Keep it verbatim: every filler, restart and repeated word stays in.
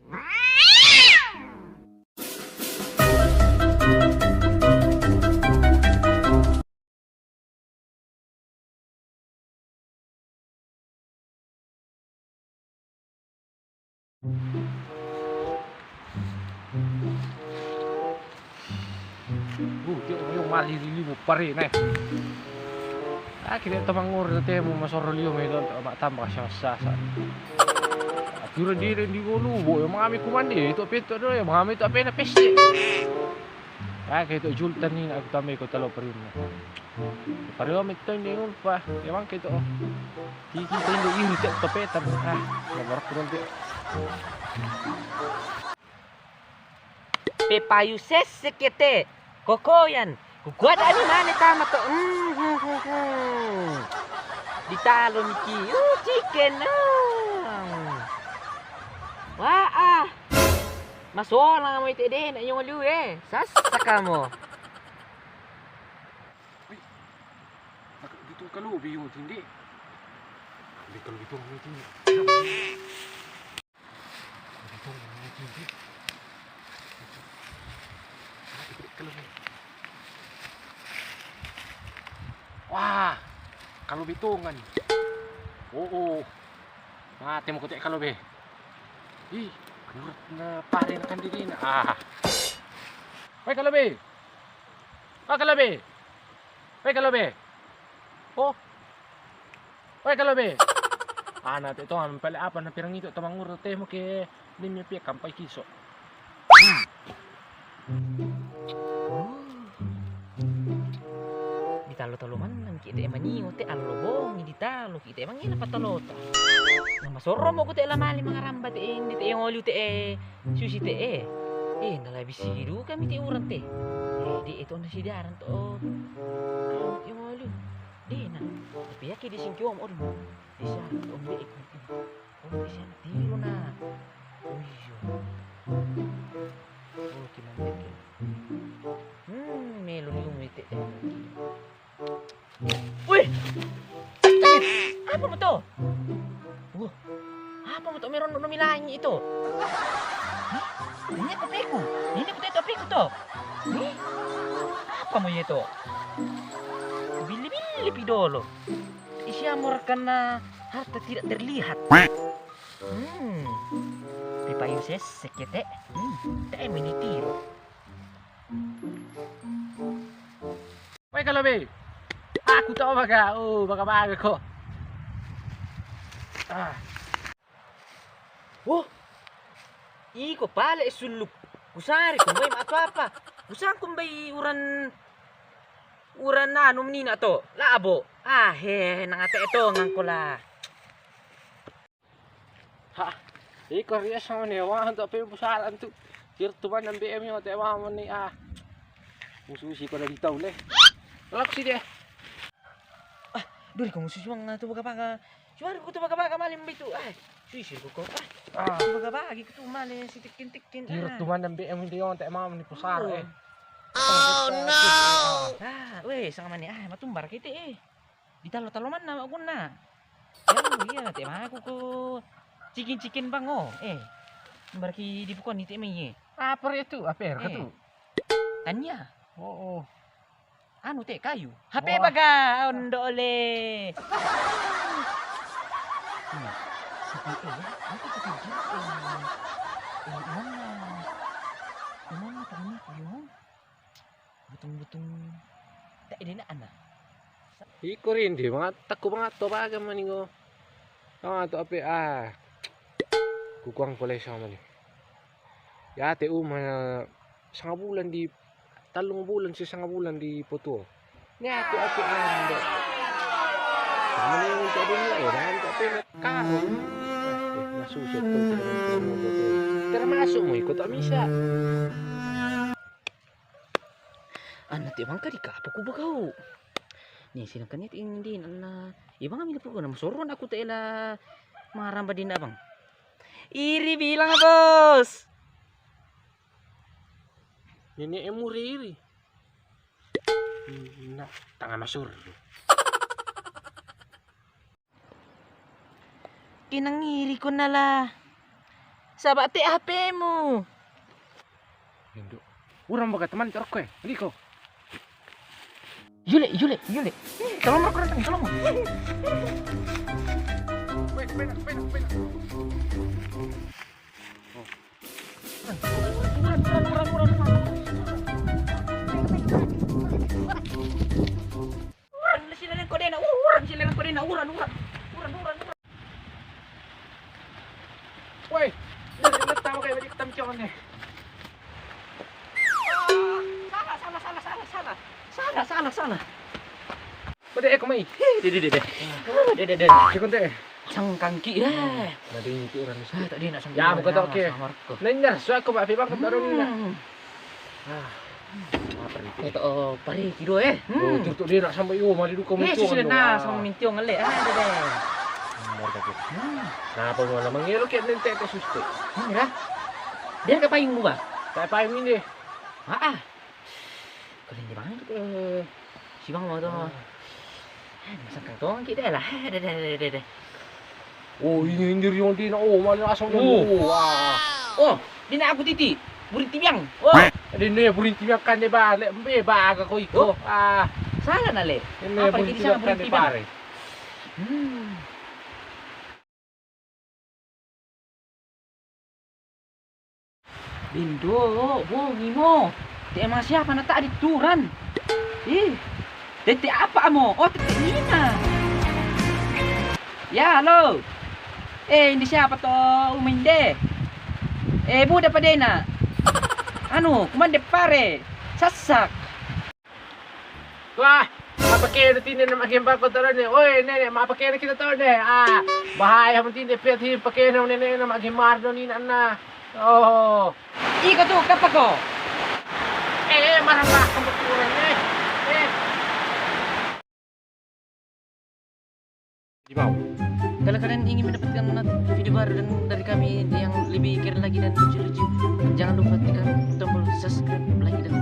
Uh, tiyo yung mali di limu pare na. Ah, kita tamangor na temo masoro liyo may don ma tamba siya sasa. At yura di rin di golo bo yung mga mi kumandi ito pito do yung mga mi to ape na peste. Ah, kaya ito jultan ni ako tamay ko talo pa rin na. Pareho mi to hindi ngol pa. Ewan kaya ito. Kikita hindi iri tiyo tapetan. Ah, nabarak ko rin tiyo. Pe payu sese kete. Kokoyan. Kukuat ani mane tama to. Mm, mm, mm, mm. Ditalo miki. Uh, chicken. Mm. Waa. Masolang mo ite de na yung liu eh. Sasaka mo. Ay, dito kalobi yung tindi. Hindi kalobi ito ang tindi. Wah, kalobi tungan. Oo. Mati mo kuti kalobi. Ih, kurat na pare na kandidina. Ah. Hoy, kalobi. Ah, kalobi. Hoy, kalobi. Oh. Oy, kalobe. Ana te to, ang pala apa na pirang ito, tamang uro te mo ke, limya pia kampay kiso. Ditalo-talo man nang kita maningo te allo bongi ditalo kita mangina patalota. Na masoro mo ko te lamali mangaramba te indi te ngoliu te e susi te e. E na labi sidu kami te uran te. E di ito na sidaran to. Ngoliu. Di na. Tapi yaki di singkiwam ori mo. Di siya, ombe iku. Ombe siya, tiro na. Oh iyo. Oh, kinambe ke. Hmm, melo ni umite. Weh! Apa mo to? Wah, apa mo to? Meron no milangi ito. Ini ko peko. Ini ko teto peko to. Apa mo ito? Bili-bili pidolo. Isya mo rekan na harta tidak terlihat. Hmm. Pipayu ses sekete. Hmm. Te minitiro. Wai kalobe. Aku tau baga. Oh, baga-baga ko. Ah. Wah. Iko pale sulup. Kusari kumbai ma ato apa? Kusang kumbai uran uran anu menina to. Labo. Ah, he, nangate to ngangkola. Ha. Iko ria sama ne wa antu pe busalan tu. Kir tuman nang B M yo te wa moni ah. Musuh si pada ditau le. Lak si dia. Ah, duri ko musuh si wang tu baga-baga. Suara ko tu baga-baga malim bitu. Ah, suisir ko ko. Ah, tu baga-baga gitu male si tikin-tikin. Kir tuman nang B M yo te wa moni pusar eh. Oh no. Ah, weh, sanga mani ah matumbar kite eh. Ditalo-talo man na maguna. Iya, te maku ko cikin-cikin bang oh. Eh. Barki di pukon ni te mai eh. Apa re tu? Apa re tu? Tanya. Oh, oh. Anu te kayu. H P baga ondo le. Sepi eh ya. Aku sepi juga. Eh, mana? Mana tanya kayu? Butung-butung. Tak ada nak anak. Iko rindi, manga takku manga to baga mani ngo. Manga to ape ah. Kukuang pole sama ni. Ya te uma sanga bulan di tallung bulan si sanga bulan di potuo. Ni atu ape ah. Sama ni untuk dunia ya dan tak pe karo. Nasusi tu. Termasuk mo iko tak misa. Ana te bang kadi kapo ku bagau. Ni sinangkan ni indi na ibang ami na pugo na masoro na aku te la maramba din abang. Iri bilang bos. Nini emuri iri. Na tanga masoro. Kinangiri ko na la. Sabate H P-mu. Indo. Urang baga teman cor kowe. Liko. Yule, yule, yule. Tolong rok, tolong. Weh, benak, benak, benak. Uran, sila nang kodena, uran, sila nang kodena, uran, uran. Uran, uran, uran. Woi, dari letak pakai baju hitam cong nih. Salah, salah, salah, salah, salah. Salah, salah, salah. Pada eko mai. Dede, dede, dede. Dede, dede. Cekon teh. Sangkangki dah. Nadi itu orang. Ah, tadi nak sampai. Ya, bukan tak oke. Nanya, so aku mbak Fibang ke baru ni lah. Ah, lapar ni. Eh, tak, oh, pare kido eh. Oh, hmm. Turut dia nak sampai yo, mari duka. Eh, muncul susu dah sama mintiong ngelek. Ah, dah, dah. Hmm, baru dapat. Hmm. Nah, apa mau nama ngelo ke nente ke susu. Hmm, dah. Dia ke payung gua. Tak payung ini. Ah, ah. Kalau ini banget eh. Si Bang mau tuh. Ah. Eh, masang kantong kita lah. Eh, dah, dah, dah, dah, dah. Oh, ini injir yang dia nak. Oh, mana asam dia. Oh. Oh, ah. Oh, dia nak aku titi. Burin tibiang. Oh. Dia ni burin tibiang kan dia balik. Be baga kau iko. Oh. Ah. Salah nak le. Ini apa burin kita tibiang sana kan burin dia tibiang? Pare. Hmm. Bindo, bongi mo. Te ma siapa na tadi turan? Ih, tete apa mo? Oh, tete Nina. Ya, halo. Eh, ini siapa to? Uma inde. Eh, buda padena. Anu, kumande pare. Sasak. Wah, apa kena tine nama gembar kota ne? Oi, nene, ma apa kena kita tahu deh. Ah, bahaya mungkin dia pihak sih pakai nama nene nama gembar doni nak. Oh. Iko tu, kapa ko? Eh, eh, marah lah, kamu kurang eh. Eh. Di bawah. Kalau kalian ingin mendapatkan not-, video baru dan dari kami yang lebih keren lagi dan lucu-lucu, jangan lupa tekan tombol subscribe, like, dan